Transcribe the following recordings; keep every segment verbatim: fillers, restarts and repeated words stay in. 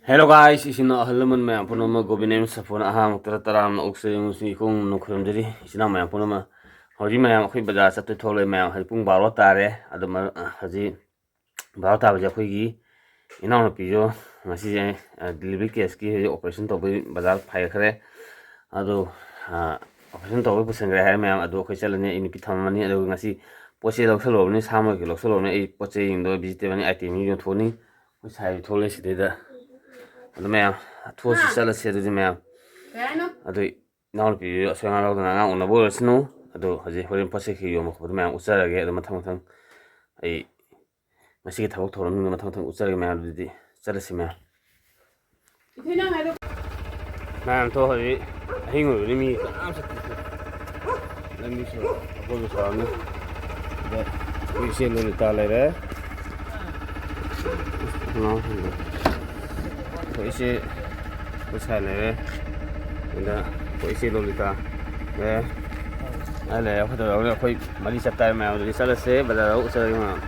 Hello guys, ꯏꯆꯤꯟ ꯏꯅꯥꯎ ꯑꯍꯜ ꯂꯃꯟ ꯃꯌꯥꯝ ꯄꯨꯝꯅꯃꯛ, ꯒꯣꯕꯤꯟ ꯑꯦꯝ ꯁꯐꯣꯟ ꯑꯍꯥꯟꯕ ꯃꯛꯇꯗ ꯇꯔꯥꯝꯅ ꯑꯣꯛꯆꯔꯤ ꯑꯃꯁꯨꯡ ꯏꯈꯣꯡ ꯅꯨꯡ ꯈꯨꯔꯨꯝꯖꯔꯤ꯫ ꯏꯆꯤꯟ ꯏꯅꯥꯎ ꯃꯌꯥꯝ ꯄꯨꯝꯅꯃꯛ, ꯍꯧꯖꯤꯛ ꯃꯌꯥꯝ ꯑꯩꯈꯣꯏ ꯕꯖꯥꯔ ꯆꯠꯇꯣꯏ ꯊꯣꯛꯂꯛꯑꯦ꯫ ꯃꯌꯥꯝ ꯍꯧꯖꯤꯛ ꯄꯨꯡ ꯕꯥꯔꯣ ꯇꯥꯔꯦ꯫ ꯑꯗꯨ ꯃ-, ꯍꯧꯖꯤꯛ ꯕꯥꯔꯣ ꯇꯥꯕꯁꯦ ꯑꯩꯈꯣꯏꯒꯤ ꯏꯅꯥꯎꯅꯨꯄꯤꯁꯨ ꯉꯁꯤꯁꯦ, ꯑ, delivery caseꯀꯤ ꯍꯧꯖꯤꯛ operation ꯇꯧꯕꯒꯤ ꯕꯖꯥꯔ ꯐꯥꯏꯒꯠꯈ꯭ꯔꯦ꯫ ꯑꯗꯣ, ꯑ, operation ꯇꯧꯕꯒꯤ ꯄꯨꯁꯤꯟꯈ꯭ꯔꯦ ꯍꯥꯏꯔꯦ ꯃꯌꯥꯝ꯫ ꯑꯗꯣ ꯑꯩꯈꯣꯏ ꯆꯠꯂꯅꯤ, ꯑꯩ ꯅꯨꯄꯤ ꯊꯝꯃꯝꯃꯅꯤ꯫ ꯑꯗꯨꯒ ꯉꯁꯤ ꯄꯣꯠ ꯆꯩ ꯂꯧꯁꯜꯂꯨꯔꯕꯅꯤ, ꯁꯥ ꯃꯔꯣꯏꯒꯤ ꯂꯧꯁꯜꯂꯨꯔꯕꯅꯤ꯫ ꯑꯩ ꯄꯣꯠ ꯆꯩꯁꯤꯡꯗꯣ vegetable itemꯁꯤꯡ ꯌꯣꯟꯊꯣꯛꯑꯅꯤ꯫ ꯑꯩꯈꯣꯏ ꯁꯥꯏꯁꯨ ꯊꯣꯛꯂꯛꯑꯦ ꯁꯤꯗꯩꯗ꯫ ꯑꯗꯨ ꯃꯌꯥꯝ ꯊꯣꯛꯑꯁꯤ, ꯍꯥ? ꯆꯠꯂꯁꯤ ꯑꯗꯨꯗꯤ ꯃꯌꯥꯝ꯫ ꯀꯩ ꯍꯥꯏꯅꯣ? ꯑꯗꯨ ꯏꯅꯥꯎꯅꯨꯄꯤ ꯑꯁꯣꯏ ꯑꯉꯥꯝ ꯌꯥꯎꯗꯅ ꯑꯉꯥꯡ ꯎꯅꯕ ꯑꯣꯏꯔꯁꯅꯨ꯫ ꯑꯗꯨ ꯍꯧꯖꯤꯛ ꯍꯣꯔꯦꯟ ꯄꯣꯠ ꯆꯩ ꯀꯩ ꯌꯣꯟꯕ ꯈꯣꯠꯄꯗꯣ ꯃꯌꯥꯝ ꯎꯠꯆꯔꯒꯦ꯫ ꯑꯗꯨ ꯃꯊꯪ ꯃꯊꯪ ꯑꯩ ꯉꯁꯤꯒꯤ ꯊꯕꯛ ꯊꯧꯔꯝꯁꯤꯡꯗꯣ ꯃꯊꯪ ꯃꯊꯪ ꯎꯠꯆꯔꯒꯦ ꯃꯌꯥꯝ꯫ ꯑꯗꯨꯗꯤ ꯆꯠꯂꯁꯤ ꯃꯌꯥꯝ꯫ ꯏꯊꯣꯏ, ꯅꯪ ꯍꯥꯏꯗꯣ ꯃꯌꯥꯝ ꯊꯣꯛ ꯍꯧꯖꯤꯛ ꯑꯍꯤꯡ ꯑꯣꯏꯕꯅꯤ ꯃꯤ ꯀꯅꯥꯝ ꯆꯠꯇꯦ꯫ ꯂꯝꯕꯤꯁꯨ ꯑꯀꯣꯏꯕ ꯁꯣꯔꯣꯛꯅꯤ꯫ ꯑꯗ ꯑꯩꯈꯣꯏ ꯏꯆꯦ ꯂꯣꯂꯤꯇꯥ ꯂꯩꯔꯦ꯫ ꯑꯩꯈꯣꯏ ꯏꯆꯦ ꯎꯁꯥ ꯂꯩꯔꯦ꯫ ꯑꯗ ꯑꯩꯈꯣꯏ ꯏꯆꯦ ꯂꯣꯂꯤꯇꯥ ꯂꯩꯔꯦ꯫ ꯑꯩ ꯂꯩꯔꯦ꯫ ꯑꯩꯈꯣꯏ ꯇꯧꯔꯒ ꯑꯩꯈꯣꯏ ꯃꯔꯤ ꯆꯠ ꯇꯥꯔꯦ ꯃꯌꯥꯝ꯫ ꯑꯗꯨꯗꯤ ꯆꯠꯂꯁꯦ꯫ ꯕꯖꯥꯔꯗ ꯎꯠꯆꯔꯒꯦ ꯃꯌꯥꯝ꯫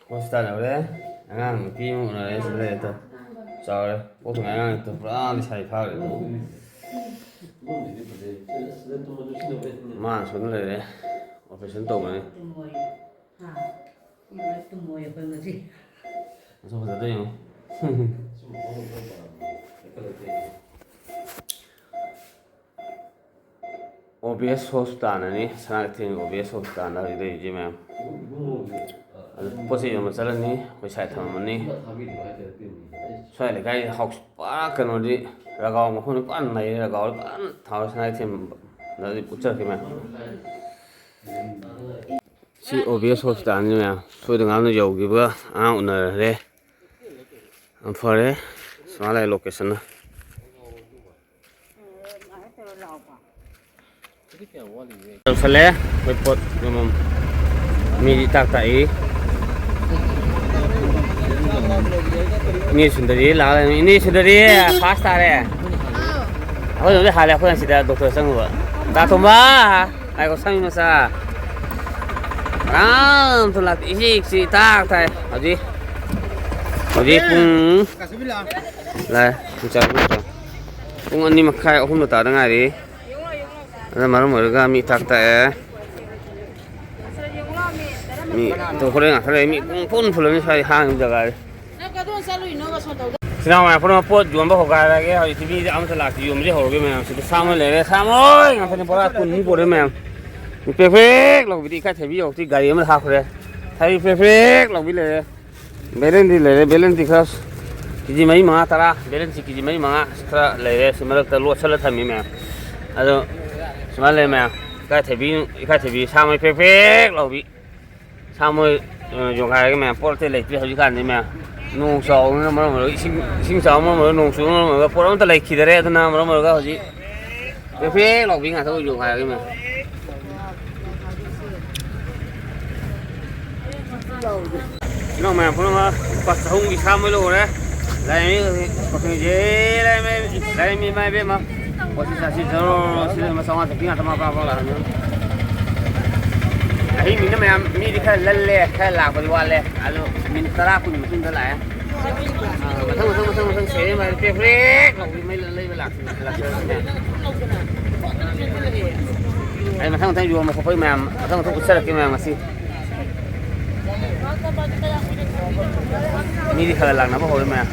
ꯍꯣꯁꯄꯤꯇꯥꯜ ꯌꯧꯔꯦ꯫ ꯑꯉꯥꯡ ꯅꯨꯄꯤ ꯑꯃ ꯎꯅꯔꯦ꯫ ꯁꯤꯗ ꯂꯩꯔꯦ꯫ ꯆꯥꯎꯔꯦ꯫ ꯄꯣꯛꯇ ꯉꯥꯏ ꯑꯉꯥꯡ ꯅꯠꯇꯦ꯫ ꯄꯨꯔꯥ ꯂꯩꯁꯥꯕꯤ ꯐꯥꯈ꯭ꯔꯦ꯫ ꯃꯥꯅ ꯁꯣꯝꯗ ꯂꯩꯔꯦ꯫ Operation ꯇꯧꯒꯅꯤ꯫ ꯇꯨꯝꯃꯣꯏ꯫ ꯍꯥ? ꯇꯨꯝꯃꯣꯏ ꯑꯩꯈꯣꯏ ꯉꯁꯤ꯫ ꯃꯁꯛ ꯐꯖꯗ꯭ꯔꯥ ꯌꯦꯡꯉꯨ꯫ OBS ꯍꯣꯁꯄꯤꯇꯥꯜꯅꯤ, ꯁꯅꯥ ꯀꯩꯊꯦꯜꯒꯤ OBS ꯍꯣꯁꯄꯤꯇꯥꯜꯗ ꯍꯧꯖꯤꯛ ꯂꯩꯔꯤꯁꯦ ꯃꯌꯥꯝ꯫ ꯑꯗꯨ ꯄꯣꯠ ꯆꯩ ꯌꯣꯟꯕ ꯆꯠꯂꯅꯤ, ꯑꯩꯈꯣꯏ ꯁꯥꯏ ꯊꯝꯃꯝꯃꯅꯤ꯫ ꯁ꯭ꯋꯥꯏ ꯂꯩꯀꯥꯏ ꯍꯥꯎꯁ ꯄꯨꯔꯥ ꯀꯩꯅꯣꯗꯤ, ꯔꯒꯥꯎ ꯃꯐꯝꯗꯤ ꯄꯨꯔꯥ ꯅꯩꯔꯦ, ꯔꯒꯥꯎꯗꯤ ꯐꯖꯅ ꯊꯥꯎꯔꯦ ꯁꯅꯥ ꯀꯩꯊꯦꯜꯗ ꯍꯧꯖꯤꯛ ꯎꯠꯆꯔꯛꯀꯦ ꯃꯌꯥꯝ꯫ ꯁꯤ OBS ꯍꯣꯁꯄꯤꯇꯥꯜꯅꯤ ꯃꯌꯥꯝ, ꯁꯣꯏꯗ ꯉꯥꯝꯅ ꯌꯧꯈꯤꯕ ꯑꯉꯥꯡ ꯎꯅꯔꯦ꯫ ꯌꯥꯝ ꯐꯔꯦ, ꯁꯨꯃꯥꯏꯅ ꯂꯩ locationꯅ꯫ ꯌꯧꯁꯜꯂꯦ ꯑꯩꯈꯣꯏ ꯄꯣꯠ ꯌꯣꯟꯐꯝ꯫ ꯃꯤꯗꯤ ꯏꯇꯥꯛ ꯇꯥꯛꯏ꯫ ꯏꯅꯦ ꯁꯨꯟꯗꯔꯤ ꯂꯥꯛꯑꯦ꯫ ꯏꯅꯦ ꯁꯨꯟꯗꯔꯤ first ꯇꯥꯔꯦ꯫ ꯑꯩꯈꯣꯏ ꯂꯣꯏ ꯍꯥꯜꯂꯦ꯫ ꯑꯩꯈꯣꯏꯅ ꯁꯤꯗ ꯗꯣꯛꯇꯔ ꯆꯪꯉꯨꯕ꯫ ꯗꯥ ꯇꯣꯝꯕ! ꯉꯥꯏꯈꯣ, ꯁꯃꯤ ꯃꯆꯥ꯫ ꯀꯅꯥꯝꯇ ꯂꯥꯛꯇꯦ꯫ ꯏꯆꯤꯛ ꯆꯤꯛ ꯏꯇꯥꯛ ꯇꯥꯏ ꯍꯧꯖꯤꯛ꯫ ꯍꯧꯖꯤꯛ ꯄꯨꯡ, ꯂꯥꯛꯑꯦ, ꯄꯨꯡ ꯆꯥ-, ꯄꯨꯡ ꯆꯥ-, ꯄꯨꯡ ꯑꯅꯤ ꯃꯈꯥꯏ, ꯑꯍꯨꯝꯗ ꯇꯥꯗ ꯉꯥꯏꯔꯤ꯫ ꯑꯗꯨꯅ ꯃꯔꯝ ꯑꯣꯏꯔꯒ ꯃꯤ ꯏꯇꯥꯛ ꯇꯥꯛꯑꯦ꯫ ꯃꯤ ꯍꯣꯔꯦꯟ ꯉꯥꯛꯇ ꯂꯩ, ꯃꯤ ꯄꯨꯡ ꯐꯨꯟ ꯐꯨꯜꯂꯅꯤ ꯁ꯭ꯋꯥꯏ ꯍꯥꯡꯉꯤꯕ ꯖꯒꯥꯁꯦ꯫ ꯅꯪ ꯀꯗꯣꯝ ꯆꯠꯂꯨꯏꯅꯣꯕ ꯁꯣꯝ ꯇꯧꯗ? ꯏꯆꯤꯟ ꯏꯅꯥꯎ ꯃꯌꯥꯝ ꯄꯨꯝꯅꯃꯛ ꯄꯣꯠ ꯌꯣꯟꯕ ꯍꯧꯒꯥꯏꯔꯒꯦ꯫ ꯍꯧꯖꯤꯛꯇꯤ ꯃꯤꯁꯦ ꯑꯃꯠꯇ ꯂꯥꯛꯇꯦ, ꯌꯣꯟꯕꯁꯦ ꯍꯧꯔꯒꯦ ꯃꯌꯥꯝ꯫ ꯁꯤꯗ ꯁꯥꯃ ꯂꯩꯔꯦ, ꯁꯥꯃ ꯂꯣꯏ ꯉꯥꯛꯇꯅꯤ, ꯕꯣꯔꯥ ꯀꯨꯟꯃꯨꯛ ꯄꯨꯔꯦ ꯃꯌꯥꯝ꯫ ꯄ꯭ꯔꯦꯛ ꯄ꯭ꯔꯦꯛ ꯂꯥꯎꯕꯤꯗꯤ ꯏꯀꯥꯏ ꯊꯕꯤ ꯌꯧꯔꯛꯇ꯭ꯔꯤ, ꯒꯥꯔꯤ ꯑꯃꯗ ꯍꯥꯞꯈ꯭ꯔꯦ꯫ ꯊꯕꯤ ꯄ꯭ꯔꯦꯛ ꯄ꯭ꯔꯦꯛ ꯂꯥꯎꯕꯤ ꯂꯩꯔꯦ꯫ ꯕꯦꯂꯦꯟꯗꯤ ꯂꯩꯔꯦ, ꯕꯦꯂꯦꯟꯗꯤ ꯈꯔ ꯀꯦ ꯖꯤ ꯃꯔꯤ ꯃꯉꯥ, ꯇꯔꯥ, ꯕꯦꯂꯦꯟꯗꯤ ꯀꯦ ꯖꯤ ꯃꯔꯤ ꯃꯉꯥ ꯈꯔ ꯂꯩꯔꯦ꯫ ꯁꯤ ꯃꯔꯛꯇ ꯂꯣꯠꯁꯜꯂ ꯊꯝꯃꯤ ꯃꯌꯥꯝ꯫ ꯑꯗꯣ ꯁꯨꯃꯥꯏꯅ ꯂꯩ ꯃꯌꯥꯝ꯫ ꯏꯀꯥꯏ ꯊꯕꯤ, ꯏꯀꯥꯏ ꯊꯕꯤ ꯁꯥꯃꯩ ꯄ꯭ꯔꯦꯛ ꯄ꯭ꯔꯦꯛ ꯂꯥꯎꯕꯤ꯫ ꯁꯥꯃꯣꯏ, ꯑ, ꯌꯣꯡꯈꯥꯏꯔꯒ ꯃꯌꯥꯝ ꯄꯣꯠ ꯑꯇꯩ ꯂꯩꯇ꯭ꯔꯦ ꯍꯧꯖꯤꯛꯀꯥꯟꯗꯤ ꯃꯌꯥꯝ꯫ ꯅꯣꯡ ꯆꯥꯎꯕꯅꯤꯅ ꯃꯔꯝ ꯑꯣꯏꯔꯒ, ꯏꯁꯤꯡ, ꯏꯁꯤꯡ ꯆꯥꯎꯕ ꯃꯔꯝ ꯑꯣꯏꯔꯒ, ꯅꯣꯡ ꯆꯨꯕ ꯃꯔꯝ ꯑꯣꯏꯔꯒ ꯄꯣꯠ ꯑꯃꯠꯇ ꯂꯩꯈꯤꯗꯔꯦ꯫ ꯑꯗꯨꯅ ꯃꯔꯝ ꯑꯣꯏꯔꯒ ꯍꯧꯖꯤꯛ ꯄ꯭ꯔꯦꯛ ꯄ꯭ꯔꯦꯛ ꯂꯥꯎꯕꯤ ꯉꯥꯛꯇ ꯑꯣꯏ ꯌꯣꯡꯈꯥꯏꯔꯒ ꯃꯌꯥꯝ꯫ ꯏꯅꯥꯎ ꯃꯌꯥꯝ ꯄꯨꯝꯅꯃꯛ ꯂꯨꯄꯥ ꯆꯍꯨꯝꯒꯤ ꯁꯥꯃꯣꯏ ꯂꯧꯔꯦ꯫ ꯂꯥꯏꯔꯦꯝꯕꯤ ꯄꯥꯈꯪꯁꯦ, ꯂꯥꯏꯔꯦꯝꯕꯤ, ꯂꯥꯏꯔꯦꯝꯕꯤ ꯏꯃꯥ ꯏꯕꯦꯝꯃ꯫ ꯄꯣꯠꯁꯤ ꯆꯥꯁꯤ ꯆꯠꯂꯣ, ꯁꯤꯗ ꯂꯨꯄꯥ ꯆꯥꯝꯃꯉꯥ ꯆꯠꯄꯤ ꯉꯥꯛꯇ ꯃꯥ ꯄꯥ ꯄꯥ ꯂꯥꯛꯑꯅꯤ꯫ ꯑꯍꯤꯡꯅꯤꯅ ꯃꯌꯥꯝ ꯃꯤꯗꯤ ꯈꯔ ꯂꯜꯂꯦ, ꯈꯔ ꯂꯥꯛꯄꯗꯤ ꯋꯥꯠꯂꯦ꯫ ꯑꯗꯣ ꯃꯤꯅꯤꯠ ꯇꯔꯥ ꯀꯨꯟ ꯃꯇꯨꯡꯗ ꯂꯥꯛꯑꯦ꯫ ꯑꯥ, ꯃꯊꯪ, ꯃꯊꯪ, ꯃꯊꯪ, ꯃꯊꯪ ꯁꯦꯔꯦ ꯃꯥꯏ ꯄ꯭ꯔꯦꯛ ꯄ꯭ꯔꯦꯛ ꯂꯥꯎꯕꯤ ꯃꯩ ꯂꯩꯕ ꯂꯥꯛꯁꯤ, ꯂꯥꯛꯁꯤ꯫ ꯑꯩ ꯃꯊꯪ, ꯃꯊꯪ ꯌꯣꯟꯕ ꯈꯣꯠꯄꯒꯤ ꯃꯌꯥꯝ, ꯃꯊꯪ, ꯃꯊꯪ ꯎꯠꯆꯔꯛꯀꯦ ꯃꯌꯥꯝ ꯉꯁꯤ꯫ ꯃꯤꯗꯤ ꯈꯔ ꯂꯥꯛꯅꯕ ꯍꯧꯔꯦ ꯃꯌꯥꯝ꯫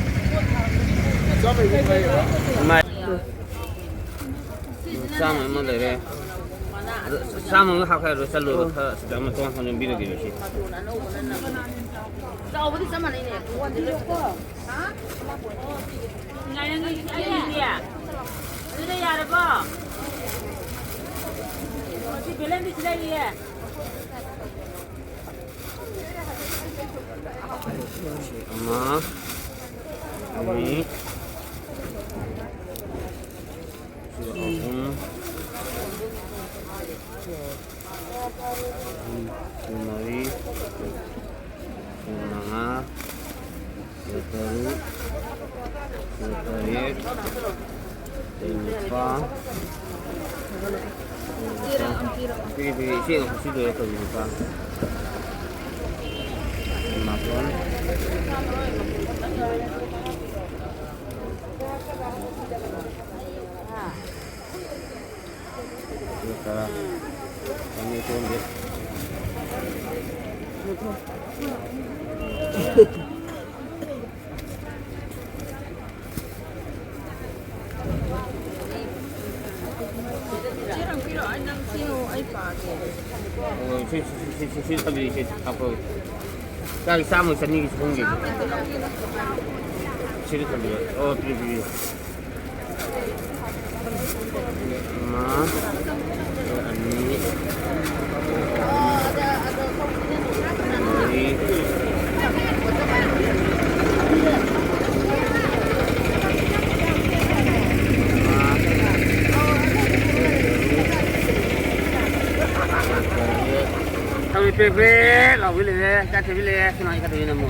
ꯆꯥꯝꯃ ꯑꯃ ꯂꯩꯔꯦ꯫ ꯑꯗꯨ ꯆꯥꯝꯃ ꯑꯃ ꯍꯥꯞꯈ꯭ꯔꯦ, ꯑꯗꯨ ꯆꯠꯂꯨꯔꯣ, ꯈꯔ ꯁꯤꯗ ꯑꯃ ꯇꯣꯉꯥꯟ ꯊꯝꯖꯤꯟꯕꯤꯔꯒꯦ ꯁꯤ꯫ ꯆꯥꯎꯕꯗꯤ ꯆꯞ ꯃꯥꯟꯅꯩꯅꯦ꯫ ꯑꯗꯨꯗ ꯌꯥꯔꯕꯣ? ꯁꯤ ꯕꯦꯂꯦꯟꯗ꯭ꯔꯤꯁꯤ ꯂꯩꯔꯤꯌꯦ꯫ ꯑꯃ, ꯑꯅꯤ, ꯁꯤ ꯑꯍꯨꯝ, ꯁꯤ ꯃꯔꯤ, ꯁꯤ ꯃꯉꯥ, ꯁꯤ ꯇꯔꯨꯛ, ꯁꯤ ꯇꯔꯦꯠ, ꯁꯤ ꯅꯤꯄꯥꯜ, ꯁꯤ ꯅꯤꯄꯥꯜ꯫ ꯄꯤꯔꯤ, ꯄꯤꯔꯤ, ꯏꯆꯦ ꯉꯥꯏꯈꯣ, ꯁꯤ ꯂꯣꯏꯔ ꯇꯧꯕꯤꯌꯨ, ꯅꯤꯄꯥꯜ꯫ ꯁꯤ ꯃꯥꯄꯜ꯫ ꯇꯔꯥ꯫ ꯆꯅꯤ ꯆꯍꯨꯝꯗꯤ꯫ ꯆꯦ ꯔꯪꯕꯤꯔꯣ, ꯑꯩ ꯅꯪ ꯁꯤꯌꯣ, ꯑꯩ ꯄꯥꯒꯦ꯫ ꯑꯣ, ꯁꯤ, ꯁꯤ, ꯁꯤ ꯊꯝꯕꯤꯔꯤꯁꯦ ꯍꯥꯞꯄꯒꯦ꯫ ꯆꯥꯛ ꯆꯥꯝꯃ ꯆꯅꯤꯒꯤ ꯆꯍꯨꯝꯒꯤ꯫ ꯁꯤꯗ ꯊꯝꯕꯤꯔꯣ꯫ ꯑꯣ, ꯄꯤꯕꯤꯌꯨ, ꯄꯤꯕꯤꯌꯨ꯫ ꯑꯃ, ꯑꯅꯤ, ꯃꯔꯤ, ꯃꯉꯥ, ꯇꯔꯨꯛ, ꯇꯔꯦꯠ, ꯊꯝꯃꯦ, ꯄ꯭ꯔꯦꯛ ꯄ꯭ꯔꯦꯛ ꯂꯥꯎꯕꯤ ꯂꯩꯔꯦ, ꯏꯀꯥꯏꯊꯕꯤ ꯂꯩꯔꯦ, ꯁꯤ ꯃꯥ ꯏꯀꯥꯏꯊꯕꯤ ꯅꯝꯃꯣ꯫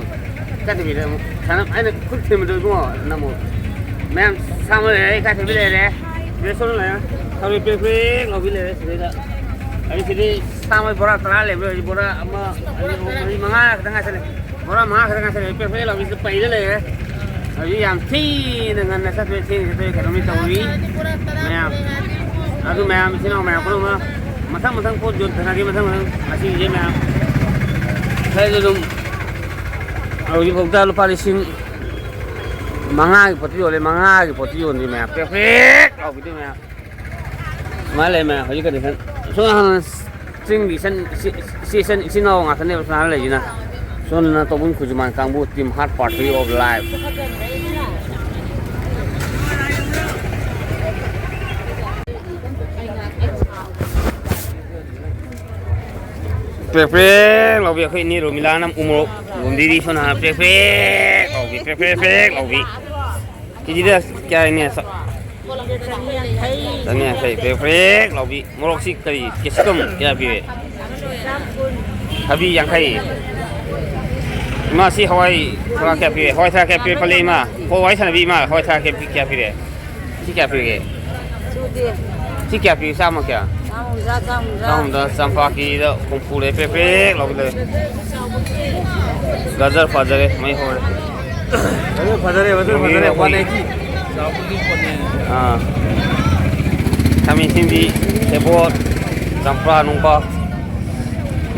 ꯏꯀꯥꯏꯊꯕꯤꯗ ꯑꯃꯨꯛ ꯁꯥꯟꯅ-, ꯑꯩꯅ ꯈꯨꯠ ꯊꯤꯟꯕꯗꯣ ꯏꯕꯨꯡꯉꯣ ꯅꯝꯃꯣ꯫ ꯃꯌꯥꯝ ꯁꯥ ꯑꯃ ꯂꯩꯔꯦ, ꯏꯀꯥꯏꯊꯕꯤ ꯂꯩꯔꯦ, ꯕꯦꯁꯣꯟ ꯂꯩꯔꯦ, ꯊꯝꯃꯦ, ꯄ꯭ꯔꯦꯛ ꯄ꯭ꯔꯦꯛ ꯂꯥꯎꯕꯤ ꯂꯩꯔꯦ ꯁꯤꯗꯩꯗ꯫ ꯑꯩ ꯁꯤꯗꯤ ꯁꯥ ꯑꯃ ꯕꯣꯔꯥ ꯇꯔꯥ ꯂꯩꯕꯗꯣ ꯍꯧꯖꯤꯛ ꯕꯣꯔꯥ ꯑꯃ, ꯑꯅꯤ, ꯑꯍꯨꯝ, ꯃꯔꯤ, ꯃꯉꯥ ꯈꯛꯇ ꯉꯥꯏꯁꯜꯂꯦ꯫ ꯕꯣꯔꯥ ꯃꯉꯥ ꯈꯛꯇ ꯉꯥꯏꯁꯜꯂꯦ, ꯄ꯭ꯔꯦꯛ ꯄ꯭ꯔꯦꯛ ꯂꯥꯎꯕꯤꯁꯤꯗ ꯄꯩꯔ ꯂꯩꯔꯦ꯫ ꯍꯧꯖꯤꯛ ꯌꯥꯝ ꯊꯤꯅ ꯉꯟꯅ ꯆꯠꯇꯣꯏ, ꯊꯦꯡꯅ ꯆꯠꯇꯣꯏ ꯀꯩꯅꯣꯝꯗꯤ ꯇꯧꯔꯤ꯫ ꯃꯌꯥꯝ, ꯑꯗꯨ ꯃꯌꯥꯝ, ꯏꯆꯤꯟ ꯏꯅꯥꯎ ꯃꯌꯥꯝ ꯄꯨꯝꯅꯃꯛ ꯃꯊꯪ ꯃꯊꯪ ꯄꯣꯠ ꯌꯣꯟꯊꯅꯒꯦ, ꯃꯊꯪ ꯃꯊꯪ ꯉꯁꯤꯁꯦ ꯃꯌꯥꯝ꯫ ꯉꯁꯥꯏꯁꯨ ꯑꯗꯨꯝ ꯍꯧꯖꯤꯛꯐꯥꯎꯗ ꯂꯨꯄꯥ ꯂꯤꯁꯤꯡ ꯃꯉꯥꯒꯤ ꯄꯣꯠꯇꯤ ꯌꯣꯜꯂꯦ, ꯃꯉꯥꯒꯤ ꯄꯣꯠꯇꯤ ꯌꯣꯟꯗ꯭ꯔꯤ ꯃꯌꯥꯝ꯫ ꯄ꯭ꯔꯦꯛ ꯄ꯭ꯔꯦꯛ ꯂꯥꯎꯕꯤꯗꯣ ꯃꯌꯥꯝ꯫ ꯁꯨꯃꯥꯏꯅ ꯂꯩ ꯃꯌꯥꯝ ꯍꯧꯖꯤꯛ ꯀꯟꯗꯤꯁꯟ꯫ ꯁꯣꯝ ꯅꯥꯀꯟ ꯆꯤꯡꯒꯤ ꯏꯆꯟ, ꯏꯆꯦ, ꯏꯆꯦ ꯏꯆꯟ, ꯏꯆꯤꯟ ꯏꯅꯥꯎ ꯉꯥꯛꯇꯅꯦꯕ ꯁꯣꯝ ꯅꯥꯀꯟ ꯂꯩꯁꯤꯅ꯫ ꯁꯣꯝꯗꯅ ꯇꯧꯕꯨꯜ ꯈꯨꯖꯨꯃꯥꯟ ꯀꯥꯡꯕꯨ team heart party of life꯫ ꯄ꯭ꯔꯦꯛ ꯄ꯭ꯔꯦꯛ ꯂꯥꯎꯕꯤ ꯑꯩꯈꯣꯏ ꯏꯅꯦ ꯔꯣꯃꯤꯂꯥꯅ ꯎꯃꯣꯔꯣꯛ ꯂꯣꯝꯕꯤꯔꯤ ꯁꯣꯝ ꯅꯥꯀꯟ ꯄ꯭ꯔꯦꯛ ꯄ꯭ꯔꯦꯛ ꯂꯥꯎꯕꯤ, ꯄ꯭ꯔꯦꯛ ꯄ꯭ꯔꯦꯛ ꯄ꯭ꯔꯦꯛ ꯂꯥꯎꯕꯤ꯫ ꯀꯦꯖꯤꯗ ꯀꯌꯥꯅꯦ? ꯆꯅꯤ ꯌꯥꯡꯈꯩ꯫ ꯄ꯭ꯔꯦꯛ ꯄ꯭ꯔꯦꯛ ꯂꯥꯎꯕꯤ꯫ ꯃꯣꯔꯣꯛꯁꯤ ꯀꯔꯤ? capsicum ꯀꯌꯥ ꯄꯤꯔꯦ? ꯊꯕꯤ ꯌꯥꯡꯈꯩ꯫ ꯏꯃꯥ, ꯁꯤ ꯍꯋꯥꯏ ꯊꯔꯥꯛ ꯀꯌꯥ ꯄꯤꯔꯦ? ꯍꯋꯥꯏ ꯊꯔꯥꯛ ꯀꯌꯥ ꯄꯤꯔꯦ ꯄꯜꯂꯦ, ꯏꯃꯥ? ꯍꯣ, ꯋꯥꯔꯤ ꯁꯥꯟꯅꯕꯤ, ꯏꯃꯥ, ꯍꯋꯥꯏ ꯊꯔꯥꯛ ꯀꯌꯥ ꯄꯤ-, ꯀꯌꯥ ꯄꯤꯔꯦ? ꯁꯤ ꯀꯌꯥ ꯄꯤꯔꯒꯦ? ꯁꯨꯗꯦ꯫ ꯁꯤ ꯀꯌꯥ ꯄꯤꯔꯦ? ꯆꯥꯝꯃ ꯀꯌꯥ? ꯆꯥꯝ ꯍꯨꯝꯗ꯭ꯔꯥ, ꯆꯥꯝ ꯍꯨꯝꯗ꯭ꯔꯥ꯫ ꯆꯥꯝ ꯍꯨꯝꯗ꯭ꯔꯥ, ꯆꯥꯝꯄꯥꯛꯀꯤꯗ ꯍꯨꯝꯐꯨ ꯂꯩ, ꯄ꯭ꯔꯦꯛ ꯄ꯭ꯔꯦꯛ ꯂꯥꯎꯕꯤ ꯂꯩ꯫ ꯒꯖꯔ ꯐꯖꯔꯦ, ꯃꯩ ꯍꯧꯔꯦ꯫ ꯐꯖꯔꯦ, ꯐꯖꯔꯦ, ꯐꯖꯔꯦ, ꯌꯦꯡꯉꯨꯅꯦ, ꯐꯖꯔꯦ, ꯑꯩꯈꯣꯏ꯫ One eighty. ꯑꯥ꯫ ꯈꯥꯃꯦꯟ ꯑꯁꯤꯟꯕꯤ, ꯁꯦꯕꯣꯠ, ꯆꯝꯄ꯭ꯔꯥ ꯅꯨꯡꯄ꯭ꯔꯥ꯫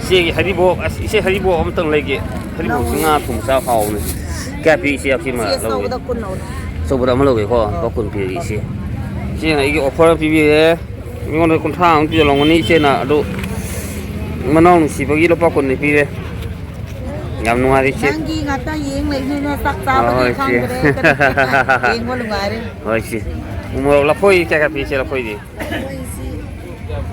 ꯏꯆꯦꯒꯤ ꯍꯔꯤꯕꯣꯞ, ꯑꯁ, ꯏꯆꯦ ꯍꯔꯤꯕꯣꯞ ꯑꯃꯇꯪ ꯂꯩꯒꯦ꯫ ꯍꯔꯤꯕꯣꯞꯁꯤ ꯉꯥ ꯊꯣꯡꯕ ꯆꯥꯕ ꯍꯥꯎꯕꯅꯦ꯫ ꯀꯌꯥ ꯄꯤ ꯏꯆꯦ? ꯑꯁꯤꯃ ꯂꯧꯒꯦ꯫ ꯑꯆꯧꯕꯗ ꯀꯨꯟ ꯂꯧꯔꯦ꯫ ꯑꯆꯧꯕꯗ ꯑꯃ ꯂꯧꯒꯦꯀꯣ꯫ ꯑꯥ꯫ ꯂꯨꯄꯥ ꯀꯨꯟ ꯄꯤꯔꯒꯦ ꯏꯆꯦ꯫ ꯏꯆꯦꯅ ꯑꯩꯒꯤ ꯑꯣꯐꯔ ꯄꯤꯕꯤꯔꯦ꯫ ꯃꯤꯉꯣꯟꯗ ꯀꯨꯟꯊ꯭ꯔꯥ ꯑꯃ ꯄꯤꯔꯝꯒꯅꯤ ꯏꯆꯦꯅ, ꯑꯗꯨ ꯃꯅꯥꯎ ꯅꯨꯡꯁꯤꯕꯒꯤ ꯂꯨꯄꯥ ꯀꯨꯟꯗꯤ ꯄꯤꯔꯦ꯫ ꯌꯥꯝ ꯅꯨꯡꯉꯥꯏꯔꯦ ꯏꯆꯦ꯫ ꯅꯪꯒꯤ ꯉꯥꯛꯇ ꯌꯦꯡ ꯂꯩꯕꯅꯤꯅ ꯆꯥꯛ ꯆꯥꯕꯗꯤ ꯍꯣꯏ, ꯏꯆꯦ꯫ ꯈꯪꯗ꯭ꯔꯦ꯫ ꯌꯦꯡꯕ ꯅꯨꯡꯉꯥꯏꯔꯦ꯫ ꯍꯣꯏ, ꯏꯆꯦ꯫ ꯎꯃꯣꯔꯣꯛ ꯂꯐꯣꯏ ꯀꯌꯥ ꯀꯌꯥ ꯄꯤ ꯏꯆꯦ, ꯂꯐꯣꯏꯗꯤ? ꯂꯐꯣꯏꯁꯤ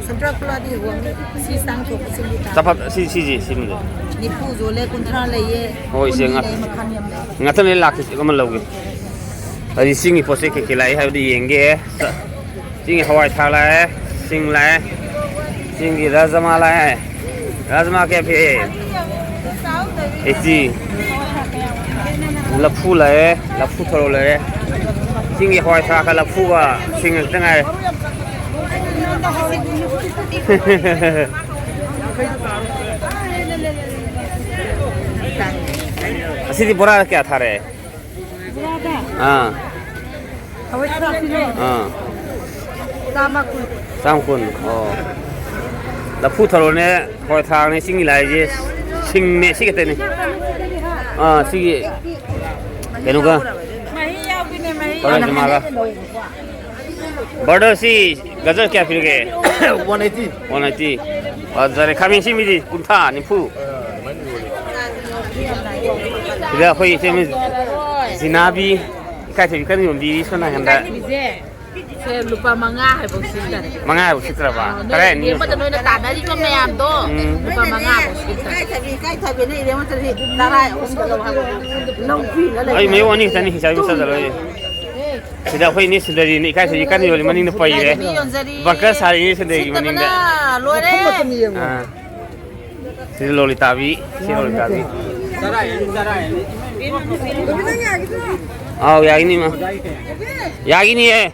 ꯁꯟꯇ꯭ꯔꯥ ꯀꯣꯂꯥꯗꯤ ꯍꯣꯡꯉꯦ꯫ ꯁꯤ ꯆꯥꯡ ꯊꯣꯛꯄꯁꯤꯡꯗꯤ ꯇꯥꯡꯉꯦ꯫ ꯆꯐꯠ-, ꯁꯤ, ꯁꯤꯁꯦ, ꯁꯤꯃꯗꯤ? ꯅꯤꯐꯨ ꯌꯣꯜꯂꯦ, ꯀꯨꯟꯊ꯭ꯔꯥ ꯂꯩꯌꯦ, ꯍꯣꯏ, ꯏꯆꯦ, ꯀꯨꯟꯗꯤ ꯉꯥ-, ꯂꯩ, ꯃꯈꯜ ꯌꯥꯝ ꯂꯩ꯫ ꯉꯥꯛꯇꯪ ꯂꯩ ꯂꯥꯛꯀꯦ, ꯁꯤ ꯑꯃ ꯂꯧꯒꯦ꯫ ꯑꯩ ꯆꯤꯡꯒꯤ ꯄꯣꯠ ꯆꯩ ꯀꯩꯀꯩ ꯂꯥꯛꯏ ꯍꯥꯏꯕꯗꯨ ꯌꯦꯡꯒꯦ꯫ ꯆꯤꯡꯒꯤ ꯍꯋꯥꯏ ꯊ꯭ꯔꯥꯛ ꯂꯥꯛꯑꯦ, ꯁꯤꯡ ꯂꯥꯛꯑꯦ, ꯆꯤꯡꯒꯤ ꯔꯥꯖꯃꯥ ꯂꯥꯛꯑꯦ꯫ ꯔꯥꯖꯃꯥ ꯀꯌꯥ ꯄꯤ? ꯑꯩꯠꯇꯤ꯫ ꯂꯐꯨ ꯂꯥꯛꯑꯦ, ꯂꯐꯨ ꯊꯔꯣ ꯂꯥꯛꯑꯦ꯫ ꯆꯤꯡꯒꯤ ꯍꯋꯥꯏ ꯊ꯭ꯔꯥꯛꯀ ꯂꯐꯨꯒ ꯁꯤꯡ ꯈꯛꯇ ꯉꯥꯏꯔꯦ꯫ ꯑꯁꯤꯗꯤ ꯕꯣꯔꯥꯗ ꯀꯌꯥ ꯊꯥꯔꯛꯑꯦ? ꯕꯣꯔꯥꯗ? ꯑꯥ꯫ ꯍꯋꯥꯏ ꯊ꯭ꯔꯥꯛꯁꯤꯅꯦ꯫ ꯑꯥ꯫ ꯆꯥꯝꯃ ꯀꯨꯟ꯫ ꯆꯥꯝꯃ ꯀꯨꯟ꯫ ꯑꯣ꯫ ꯂꯐꯨ ꯊꯔꯣꯅꯦ, ꯍꯋꯥꯏ ꯊ꯭ꯔꯥꯛꯅꯦ, ꯆꯤꯡꯒꯤ ꯂꯥꯛꯏꯁꯦ꯫ ꯁꯤꯡꯅꯦ, ꯁꯤ ꯈꯛꯇꯅꯤ꯫ ꯑꯥ, ꯁꯤꯒꯤ ꯀꯩꯅꯣꯒ꯫ ꯃꯍꯤ ꯌꯥꯎꯕꯤꯅꯦ, ꯃꯍꯤ꯫ ꯍꯣꯔꯦꯟꯁꯦ ꯃꯥꯒ꯫ ꯕ꯭ꯔꯗꯔ, ꯁꯤ ꯒꯖꯔ ꯀꯌꯥ ꯄꯤꯔꯤꯒꯦ? One eighty. One eighty. ꯐꯖꯔꯦ꯫ ꯈꯥꯃꯦꯟ ꯑꯁꯤꯟꯕꯤꯗꯤ ꯀꯨꯟꯊ꯭ꯔꯥ, ꯅꯤꯐꯨ꯫ ꯁꯤꯗ ꯑꯩꯈꯣꯏ ꯏꯆꯦ ꯖꯤꯅꯥꯕꯤ ꯏꯀꯥꯏꯊꯕꯤ ꯀꯟꯅ ꯌꯣꯟꯕꯤꯔꯤ ꯁꯣꯝ ꯅꯥꯀꯟꯗ꯫ ꯁꯦ, ꯂꯨꯄꯥ ꯃꯉꯥ ꯍꯥꯏꯕ ꯁꯤꯠꯇꯔꯦ꯫ ꯃꯉꯥ ꯍꯥꯏꯕ ꯁꯤꯠꯇ꯭ꯔꯕ? ꯑꯥ, ꯅꯣꯏ ꯇꯔꯥ ꯑꯅꯤ ꯏꯕꯦꯝꯃꯗ ꯌꯣꯟꯊꯣꯛ-, ꯅꯣꯏꯅ ꯇꯥꯟꯅꯔꯤꯕ ꯃꯌꯥꯝꯗꯣ, ꯎꯝ꯫ ꯂꯨꯄꯥ ꯃꯉꯥ ꯍꯥꯏꯕ ꯁꯤꯠꯇꯔꯦ꯫ ꯏꯀꯥꯏꯊꯕꯤ, ꯏꯀꯥꯏꯊꯕꯤꯅ ꯏꯕꯦꯝꯃ ꯆꯠꯂꯤ, ꯇꯔꯥ ꯑꯍꯨꯝꯗ ꯂꯧ ꯍꯥꯏꯕ꯫ ꯂꯧꯕꯤꯅ ꯂꯩ꯫ ꯑꯩ ꯃꯌꯣꯝ ꯑꯅꯤ ꯈꯛꯇꯅꯤ, ꯍꯤꯡꯆꯥꯕꯤ ꯃꯆꯥꯗ ꯂꯣꯏꯔꯦ꯫ ꯁꯤꯗ ꯑꯩꯈꯣꯏ ꯏꯅꯦ ꯁꯨꯟꯗꯔꯤꯅ ꯏꯀꯥꯏꯊꯕꯤ ꯀꯟꯅ ꯌꯣꯜꯂꯤ, ꯃꯅꯤꯡꯗ ꯄꯩꯔꯦ꯫ ꯏꯀꯥꯏꯊꯕꯤ ꯌꯣꯟꯖꯔꯤ꯫ ꯕꯪꯀꯔ ꯁꯥꯔꯤꯅꯦ ꯁꯨꯟꯗꯔꯤꯒꯤ ꯃꯅꯤꯡꯗ꯫ ꯁꯤꯠꯇꯕꯅ ꯂꯣꯏꯔꯦ꯫ ꯑꯥ꯫ ꯁꯤꯗ ꯂꯣꯂꯤꯇꯥꯕꯤ, ꯁꯤ ꯂꯣꯂꯤꯇꯥꯕꯤ꯫ ꯑꯥꯎ, ꯌꯥꯒꯤꯅꯤ, ꯏꯃꯥ꯫ ꯌꯥꯒꯤꯅꯤꯌꯦ꯫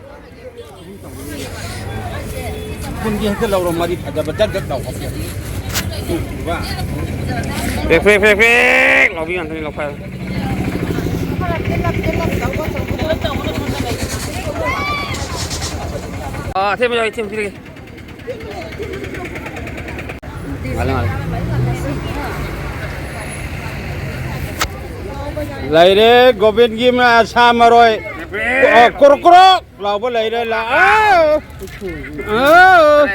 ꯀꯨꯟꯒꯤ ꯍꯦꯛꯇ ꯂꯧꯔꯣ, ꯃꯔꯤ ꯐꯖꯕ ꯖꯠ ꯖꯠ ꯂꯥꯎꯕ꯫ ꯐ꯭ꯔꯦꯛ, ꯐ꯭ꯔꯦꯛ, ꯐ꯭ꯔꯦꯛ, ꯐ꯭ꯔꯦꯛ ꯂꯥꯎꯕꯤ ꯉꯥꯛꯇꯅꯤ, ꯂꯧꯈꯥꯏ꯫ ꯑꯥ, ꯑꯊꯦꯟꯕ ꯌꯥꯎꯏ, ꯑꯊꯦꯟꯕ ꯄꯤꯔꯒꯦ꯫ ꯉꯥꯜꯂꯦ, ꯉꯥꯜꯂꯦ꯫ ꯂꯩꯔꯦ ꯒꯣꯕꯤꯟꯒꯤ ꯃ-, ꯁꯥ ꯃꯔꯣꯏ꯫ ꯐ꯭ꯔꯦꯛ꯫ ꯑ, ꯀ꯭ꯔꯣꯛ ꯀ꯭ꯔꯣꯛ ꯂꯥꯎꯕ ꯂꯩꯔꯦ, ꯂꯥꯛ-, ꯑꯥ! ꯑꯥ!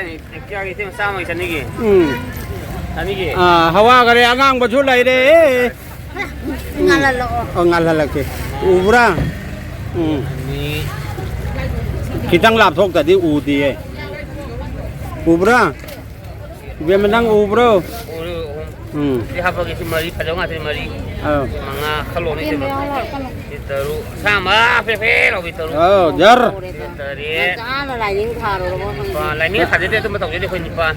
ꯀꯌꯥꯒꯤ ꯏꯆꯦ? ꯆꯥꯝꯃꯒꯤ, ꯆꯅꯤꯒꯤ? ꯎꯝ꯫ ꯆꯅꯤꯒꯤ? ꯑꯥ, ꯍꯋꯥꯒꯔꯦ ꯑꯉꯥꯡꯕꯁꯨ ꯂꯩꯔꯦ꯫ ꯉꯥꯜꯍꯜꯂꯛꯑꯣ꯫ ꯑꯣ, ꯉꯥꯜꯍꯜꯂꯛꯀꯦ꯫ ꯎꯕ꯭ꯔꯥ? ꯎꯝ꯫ ꯑꯅꯤ꯫ ꯈꯤꯇꯪ ꯂꯥꯞꯊꯣꯛꯇꯗꯤ ꯎꯗꯤꯌꯦ꯫ ꯎꯕ꯭ꯔꯥ? ꯏꯕꯦꯝꯃ, ꯅꯪ ꯎꯕ꯭ꯔꯣ? ꯎꯔꯦ, ꯑꯍꯨꯝ꯫ ꯎꯝ꯫ ꯁꯤ ꯍꯥꯞꯄꯒꯦ, ꯁꯤ ꯃꯔꯤ, ꯐꯖꯕ ꯉꯥꯛꯇꯅꯤ, ꯃꯔꯤ꯫ ꯑꯥ꯫ ꯃꯉꯥ, ꯈꯜꯂꯣꯅꯦ, ꯏꯕꯦꯝꯃ, ꯏꯕꯦꯝꯃ꯫ ꯌꯥꯎꯍꯜꯂꯛꯀꯅꯨ꯫ ꯁꯤ ꯇꯔꯨꯛ, ꯑꯁꯥꯡꯕ, ꯐꯦ ꯐꯦ ꯂꯥꯎꯕꯤ ꯇꯔꯨꯛ꯫ ꯑꯥꯎ, ꯖꯔ꯫ ꯁꯤ ꯇꯔꯦꯠ꯫ ꯃꯆꯥꯅ ꯂꯥꯏꯅꯤꯡ ꯊꯥꯔꯨꯔꯕ ꯈꯪꯗꯦ꯫ ꯅꯤꯄꯥꯜ, ꯂꯥꯏꯅꯤꯡ ꯊꯥꯖꯗꯦ, ꯑꯗꯨꯝꯕ ꯇꯧꯖꯗꯦ ꯑꯩꯈꯣꯏ, ꯅꯤꯄꯥꯜ꯫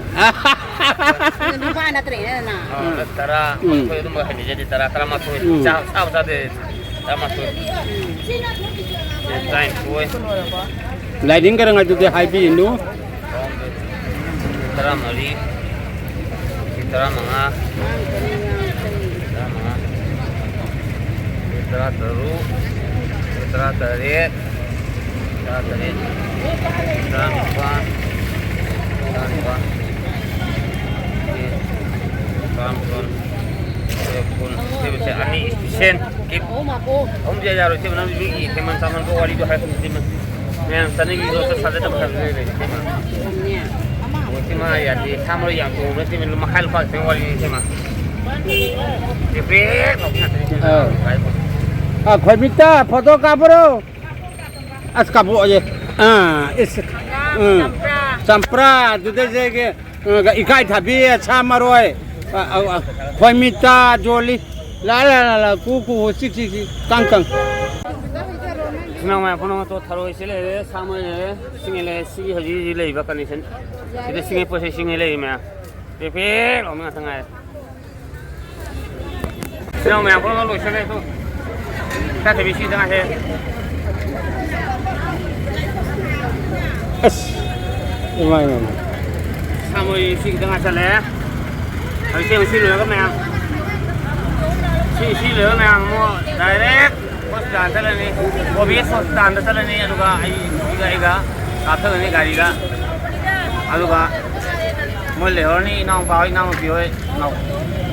ꯅꯨꯄꯥ ꯅꯠꯇ꯭ꯔꯦꯅꯦ ꯅꯪ꯫ ꯑꯥ, ꯇꯔꯥ, ꯎꯝ꯫ ꯑꯩꯈꯣꯏ ꯑꯗꯨꯝꯕ ꯍꯩꯅꯖꯗꯦ, ꯇꯔꯥ, ꯇꯔꯥꯃꯥꯊꯣꯏ, ꯎꯝ꯫ ꯆꯥ-, ꯆꯥꯕ ꯆꯥꯗꯦ, ꯇꯔꯥꯃꯥꯊꯣꯏ꯫ ꯁꯤ ꯇꯔꯥꯅꯤꯊꯣꯏ꯫ ꯂꯥꯏꯅꯤꯡ ꯈꯔ ꯉꯥꯏꯗꯨꯗꯤ ꯍꯥꯏꯕꯤꯅꯨ꯫ ꯇꯔꯥꯃꯔꯤ, ꯁꯤ ꯇꯔꯥꯃꯉꯥ, ꯇꯔꯥꯃꯉꯥ, ꯁꯤ ꯇꯔꯥꯇꯔꯨꯛ, ꯁꯤ ꯇꯔꯥꯇꯔꯦꯠ, ꯇꯔꯥꯇꯔꯦꯠ, ꯇꯔꯥꯅꯤꯄꯥꯟ, ꯇꯔꯥꯅꯤꯄꯥꯟ, ꯁꯤ ꯇꯔꯥꯃꯥꯄꯟ, ꯁꯤ ꯀꯨꯟ, ꯁꯤ ꯑꯅꯤ ꯏꯁꯄꯤꯁꯦꯜ꯫ ꯑꯍꯨꯝꯁꯦ ꯌꯥꯔꯣꯏ, ꯏꯇꯩꯃ, ꯅꯪ ꯃꯤꯒꯤ ꯍꯦꯃꯟ ꯇꯥꯃꯟꯕ ꯋꯥꯔꯤꯗꯣ ꯍꯥꯏꯔꯛꯀꯅꯨ, ꯏꯇꯩꯃ꯫ ꯃꯌꯥꯝ ꯆꯠꯅꯤꯡꯕꯤꯗꯣ ꯆꯠ ꯁꯥꯖꯠ ꯑꯃ ꯈꯔ ꯂꯩꯔꯦ, ꯏꯇꯩꯃ꯫ ꯏꯇꯩꯃ ꯌꯥꯗꯦ, ꯁꯥ ꯃꯔꯣꯏ ꯌꯥꯝ ꯇꯣꯡꯕ ꯅꯠꯇꯦ, ꯏꯇꯩꯃ, ꯃꯈꯥꯏ ꯂꯨꯄꯥ ꯈꯤꯇꯪ ꯋꯥꯔꯤꯅꯤ, ꯏꯇꯩꯃ꯫ ꯄꯦꯄꯦ ꯂꯥꯎꯕꯤ ꯉꯥꯛꯇꯅꯤ, ꯏꯇꯩꯃ꯫ ꯑꯥ꯫ ꯑꯥ, ꯈꯣꯏꯃꯤꯠꯇ ꯐꯣꯇꯣ ꯀꯥꯞꯄ꯭ꯔꯣ? ꯑꯁ, ꯀꯥꯞꯄꯛꯑꯣꯌꯦ꯫ ꯑꯥ, ꯏꯁ꯫ ꯎꯝ꯫ ꯆꯝꯄ꯭ꯔꯥ꯫ ꯆꯝꯄ꯭ꯔꯥ, ꯑꯗꯨꯗꯩ ꯏꯀꯥꯏ ꯊꯥꯕꯤ, ꯁꯥ ꯃꯔꯣꯏ, ꯑ, ꯑ, ꯑ, ꯈꯣꯏꯃꯤꯠꯇ ꯖꯣꯂꯤ꯫ ꯂꯥ, ꯂꯥ, ꯂꯥ, ꯂꯥ, ꯀꯨ, ꯀꯨ, ꯆꯤꯛ, ꯆꯤꯛ, ꯆꯤꯛ, ꯀꯥꯡ, ꯀꯥꯡ꯫ ꯏꯆꯤꯟ ꯏꯅꯥꯎ ꯃꯌꯥꯝ ꯄꯨꯝꯅꯃꯛꯇꯣ, ꯊꯔꯣꯏꯁꯦ ꯂꯩꯔꯦ, ꯁꯥ ꯃꯔꯣꯏ ꯂꯩꯔꯦ, ꯁꯤꯡ ꯂꯩꯔꯦ, ꯁꯤꯒꯤ ꯍꯧꯖꯤꯛ ꯍꯧꯖꯤꯛ ꯂꯩꯔꯤꯕ condition꯫ ꯁꯤꯗ ꯁꯤꯡꯉꯩ ꯄꯣꯠꯁꯦ ꯁꯤꯡꯉꯩ ꯂꯩꯔꯤ ꯃꯌꯥꯝ꯫ ꯄꯦ ꯄꯦ ꯂꯥꯎꯕ ꯉꯥꯛꯇ ꯉꯥꯏꯔꯦ꯫ ꯏꯆꯤꯟ ꯏꯅꯥꯎ ꯃꯌꯥꯝ ꯄꯨꯝꯅꯃꯛ ꯂꯣꯏꯁꯤꯜꯂꯦ ꯑꯗꯣ꯫ ꯏꯀꯥꯏ ꯊꯥꯕꯤ ꯁꯤꯗ ꯉꯥꯏꯔꯦ꯫ ꯑꯁ! ꯏꯃꯥꯏ, ꯏꯃꯥꯏ, ꯏꯃꯥꯏ꯫ ꯁꯥ ꯃꯔꯣꯏ ꯁꯤ ꯈꯤꯇꯪ ꯍꯥꯞꯆꯜꯂꯦ꯫ ꯍꯧꯖꯤꯛ ꯁꯤ ꯂꯣꯏꯔꯒ ꯃꯌꯥꯝ, ꯁꯤ, ꯁꯤ ꯂꯣꯏꯔꯒ ꯃꯌꯥꯝ ꯑꯃꯨꯛ direct hospital ꯆꯠꯂꯅꯤ꯫ ꯑꯣ ꯕꯤ ꯑꯦꯁ hospital ꯗ ꯆꯠꯂꯅꯤ꯫ ꯑꯗꯨꯒ ꯑꯩ, ꯑꯩꯒ, ꯑꯩꯒ ꯀꯥꯞꯊꯒꯅꯤ ꯒꯥꯔꯤꯗ꯫ ꯑꯗꯨꯒ ꯃꯣꯏ ꯂꯩꯍꯧꯔꯅꯤ, ꯏꯅꯥꯎꯄꯥ ꯍꯣꯏ, ꯏꯅꯥꯎꯅꯨꯄꯤ ꯍꯣꯏ, ꯅꯥꯎ-,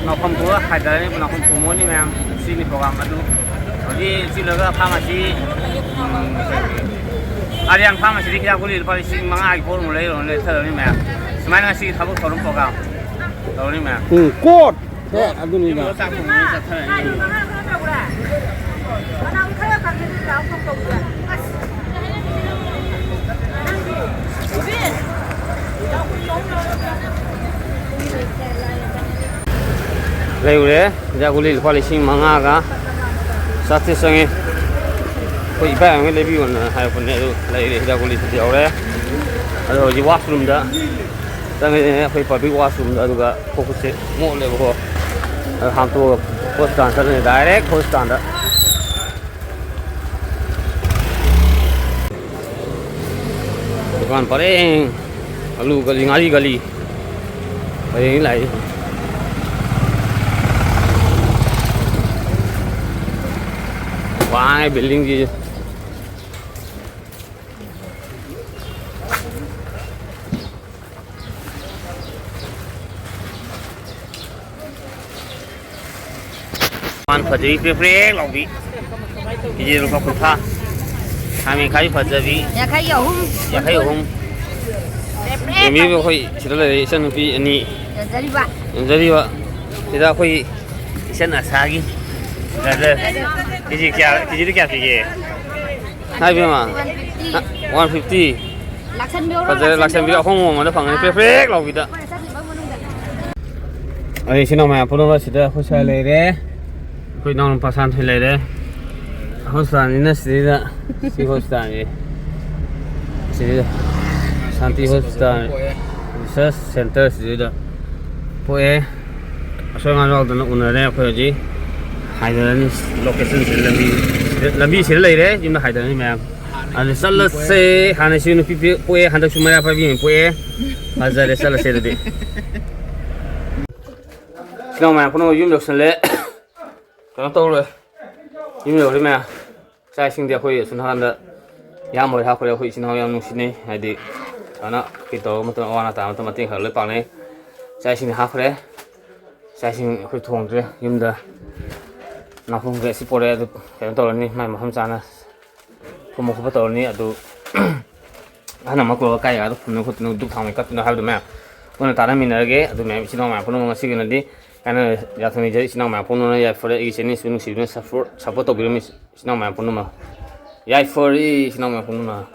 ꯅꯥꯎꯐꯝ ꯄꯨꯔ ꯍꯥꯏꯊꯔꯅꯤ꯫ ꯅꯥꯎꯐꯝ ꯄꯨꯃꯣꯅꯤ ꯃꯌꯥꯝ꯫ ꯁꯤꯅꯤ program ꯑꯗꯨ꯫ ꯍꯧꯖꯤꯛ ꯁꯤ ꯂꯣꯏꯔꯒ pharmacy, ꯎꯝ, ꯑꯥꯔꯌꯥꯟ pharmacy ꯗꯒꯤ ꯍꯤꯗꯥꯛ ꯒꯨꯂꯤ ꯂꯨꯄꯥ ꯂꯤꯁꯤꯡ ꯃꯉꯥꯒꯤ ꯄꯣꯠ ꯑꯃ ꯂꯩꯔꯨꯔꯅꯤ, ꯂꯩꯊꯔꯅꯤ ꯃꯌꯥꯝ꯫ ꯁꯨꯃꯥꯏꯅ ꯉꯁꯤꯒꯤ ꯊꯕꯛ ꯊꯧꯔꯝ program ꯇꯧꯔꯅꯤ ꯃꯌꯥꯝ꯫ ꯎꯝ, ꯀꯣꯠ! ꯍꯦ, ꯑꯗꯨꯅꯤꯗ꯫ ꯆꯥꯛ ꯊꯣꯡꯉꯒ ꯆꯠꯊꯔꯅꯤ꯫ ꯂꯩꯔꯨꯔꯦ꯫ ꯍꯤꯗꯥꯛ ꯒꯨꯂꯤ ꯂꯨꯄꯥ ꯂꯤꯁꯤꯡ ꯃꯉꯥꯒ ꯆꯥꯇ꯭ꯔꯦꯠ ꯆꯪꯉꯦ꯫ ꯑꯩꯈꯣꯏ ꯏꯕꯥꯏ ꯑꯃꯒꯤ ꯂꯩꯕꯤꯌꯣꯅ ꯍꯥꯏꯔꯛꯄꯅꯦ, ꯑꯗꯨ ꯂꯩꯔꯦ꯫ ꯍꯤꯗꯥꯛ ꯒꯨꯂꯤꯁꯤꯗꯤ ꯌꯥꯎꯔꯦ꯫ ꯑꯗꯣ ꯍꯧꯖꯤꯛ washroom ꯗ ꯆꯪꯉꯛꯑꯦ꯫ ꯑꯩꯈꯣꯏ public washroom ꯗ꯫ ꯑꯗꯨꯒ ꯈꯣꯡꯈꯨꯠꯁꯦ ꯃꯣꯠꯂꯦꯕꯀꯣ꯫ ꯑꯗꯣ ꯍꯥꯝꯇꯣꯛꯑꯒ hospital ꯆꯠꯂꯅꯤ, direct hospital ꯗ꯫ ꯗꯨꯀꯥꯟ ꯄꯔꯦꯡ, ꯑꯂꯨ ꯒꯂꯤ, ꯉꯥꯔꯤ ꯒꯂꯤ ꯄꯔꯦꯡ ꯂꯥꯛꯏ꯫ ꯋꯥꯡꯉꯦ building ꯁꯤꯁꯨ꯫ ꯃꯥꯟ ꯐꯖꯕꯤ ꯄ꯭ꯔꯦꯛ ꯄ꯭ꯔꯦꯛ ꯂꯥꯎꯕꯤ꯫ ꯀꯦꯖꯤ ꯂꯨꯄꯥ ꯀꯨꯟꯊ꯭ꯔꯥ꯫ ꯈꯥꯃꯦꯟ ꯈꯥꯕꯤ ꯐꯖꯕꯤ꯫ ꯌꯥꯡꯈꯩ ꯑꯍꯨꯝ꯫ ꯌꯥꯡꯈꯩ ꯑꯍꯨꯝ꯫ ꯄ꯭ꯔꯦꯛ ꯄ꯭ꯔꯦꯛ ꯌꯦꯡꯕꯤꯔꯤꯕ ꯂꯥꯎꯕꯤ꯫ ꯑꯩꯈꯣꯏ ꯁꯤꯗ ꯂꯩꯔꯦ ꯏꯆꯟꯅꯨꯄꯤ ꯑꯅꯤ꯫ ꯌꯣꯟꯖꯔꯤꯕ꯫ ꯌꯣꯟꯖꯔꯤꯕ꯫ ꯁꯤꯗ ꯑꯩꯈꯣꯏ ꯏꯆꯟ ꯑꯁꯥꯒꯤ꯫ ꯒꯖꯔ꯫ ꯀꯦꯖꯤ ꯀꯌꯥ, ꯀꯦꯖꯤꯗ ꯀꯌꯥ ꯄꯤꯒꯦ? ꯍꯥꯏ ꯏꯕꯦꯝꯃ꯫ One fifty꯫ ꯍꯥ, one fifty꯫ ꯂꯥꯛꯁꯟꯕꯤꯔꯣ, ꯐꯖꯔꯦ, ꯂꯥꯛꯁꯟꯕꯤꯔꯣ, ꯂꯥꯛꯁꯟꯕꯤꯔꯣ꯫ ꯑꯍꯣꯡꯕ ꯃꯃꯜꯗ ꯐꯪꯉꯅꯤ, ꯑꯥ꯫ ꯄ꯭ꯔꯦꯛ ꯄ꯭ꯔꯦꯛ ꯂꯥꯎꯕꯤꯗ꯫ ꯑꯩꯈꯣꯏꯅ ꯆꯠꯂꯤꯕ ꯃꯅꯨꯡꯗ꯫ ꯑꯩ ꯏꯆꯤꯟ ꯏꯅꯥꯎ ꯃꯌꯥꯝ ꯄꯨꯝꯅꯃꯛ ꯁꯤꯗ ꯑꯩꯈꯣꯏ ꯁ꯭ꯋꯥꯏ ꯂꯩꯔꯦ꯫ ꯑꯩꯈꯣꯏ ꯏꯅꯥꯎꯅꯨꯄꯥ ꯁꯥꯟꯊꯣꯏ ꯂꯩꯔꯦ꯫ Hospital ꯅꯤꯅ ꯁꯤꯗꯩꯗ, ꯁꯤ hospital ꯁꯦ꯫ ꯁꯤꯗꯩꯗ ꯁꯥꯟꯇꯤ hospital research center ꯁꯤꯗꯩꯗ ꯄꯣꯛꯑꯦ꯫ ꯑꯁꯣꯏ ꯑꯉꯥꯝ ꯌꯥꯎꯗꯅ ꯎꯅꯔꯦ꯫ ꯑꯩꯈꯣꯏ ꯍꯧꯖꯤꯛ ꯍꯥꯏꯊꯔꯅꯤ꯫ Location ꯁꯤꯗ ꯂꯝꯕꯤ, ꯂꯝꯕꯤ ꯁꯤꯗ ꯂꯩꯔꯦ꯫ ꯌꯨꯝꯗ ꯍꯥꯏꯊꯔꯅꯤ ꯃꯌꯥꯝ꯫ ꯑꯗꯨ ꯆꯠꯂꯁꯦ꯫ ꯍꯥꯟꯅꯁꯨ ꯅꯨꯄꯤ ꯄꯤ-, ꯄꯣꯛꯑꯦ, ꯍꯟꯗꯛꯁꯨ ꯃꯩꯔꯥ ꯄꯥꯏꯕꯤ ꯑꯃ ꯄꯣꯛꯑꯦ꯫ ꯐꯖꯔꯦ, ꯆꯠꯂꯁꯦ ꯑꯗꯨꯗꯤ꯫ ꯏꯅꯥꯎ ꯃꯌꯥꯝ ꯄꯨꯝꯅꯃꯛ ꯌꯨꯝ ꯌꯧꯁꯜꯂꯦ꯫ ꯀꯩꯅꯣ ꯇꯧꯔꯦ, ꯌꯨꯝ ꯌꯧꯔꯦ ꯃꯌꯥꯝ꯫ ꯆꯥꯛ ꯏꯁꯤꯡꯗꯤ ꯑꯩꯈꯣꯏ ꯑꯁꯣꯝ ꯅꯥꯀꯟꯗ ꯏꯌꯥꯝꯕ ꯍꯣꯏ ꯍꯥꯞꯈ꯭ꯔꯦ꯫ ꯑꯩꯈꯣꯏ ꯏꯆꯤꯟ ꯏꯅꯥꯎ ꯌꯥꯝ ꯅꯨꯡꯁꯤꯅꯩ, ꯍꯥꯏꯗꯤ ꯁꯨꯃꯥꯏꯅ ꯀꯩ ꯇꯧꯔꯒ ꯃꯇꯝ ꯑꯋꯥ ꯑꯅꯥ ꯇꯥꯕ ꯃꯇꯝ ꯃꯇꯦꯡ ꯈꯔ ꯂꯣꯏ ꯄꯥꯡꯅꯩ꯫ ꯆꯥꯛ ꯏꯁꯤꯡꯗꯤ ꯍꯥꯞꯈ꯭ꯔꯦ꯫ ꯆꯥꯛ ꯏꯁꯤꯡ ꯑꯩꯈꯣꯏ ꯊꯣꯡꯗ꯭ꯔꯦ, ꯌꯨꯝꯗ ꯅꯥꯄꯨꯝ ꯈꯔ ꯑꯁꯤ ꯄꯣꯔꯛꯑꯦ, ꯑꯗꯨ ꯀꯩꯅꯣ ꯇꯧꯔꯅꯤ, ꯃꯥꯏ ꯃꯐꯝ ꯆꯥꯅ ꯐꯨꯝꯕ ꯈꯣꯠꯄ ꯇꯧꯔꯅꯤ꯫ ꯑꯗꯨ ꯑꯍꯟ ꯑꯃ ꯀꯧꯔꯒ ꯀꯥꯏ ꯖꯒꯥꯗ ꯐꯨꯝꯗꯅ ꯈꯣꯠꯇꯅ ꯗꯨꯛ ꯊꯥꯎꯃꯩ ꯀꯠꯇꯅ ꯍꯥꯏꯕꯗꯨ ꯃꯌꯥꯝ ꯄꯨꯟꯅ ꯇꯥꯟꯅꯃꯤꯟꯅꯔꯒꯦ꯫ ꯑꯗꯨ ꯃꯌꯥꯝ ꯏꯆꯤꯟ ꯏꯅꯥꯎ ꯃꯌꯥꯝ ꯄꯨꯝꯅꯃꯛ ꯉꯁꯤꯒꯤ ꯑꯣꯏꯅꯗꯤ ꯀꯥꯏꯅ ꯌꯥꯊꯪ ꯅꯤꯖꯔꯤ꯫ ꯏꯆꯤꯟ ꯏꯅꯥꯎ ꯃꯌꯥꯝ ꯄꯨꯝꯅꯃꯛ ꯌꯥꯏꯐꯔꯦ꯫ ꯑꯩꯒꯤ ꯆꯦꯅꯦꯜꯁꯨ ꯅꯨꯡꯁꯤꯕꯤꯅ ꯁꯞꯄꯣꯔꯠ ꯇꯧꯕꯤꯔꯝꯃꯤ ꯏꯆꯤꯟ ꯏꯅꯥꯎ ꯃꯌꯥꯝ ꯄꯨꯝꯅꯃꯛ꯫ ꯌꯥꯏꯐꯔꯦ ꯏꯆꯤꯟ ꯏꯅꯥꯎ ꯃꯌꯥꯝ ꯄꯨꯝꯅꯃꯛ꯫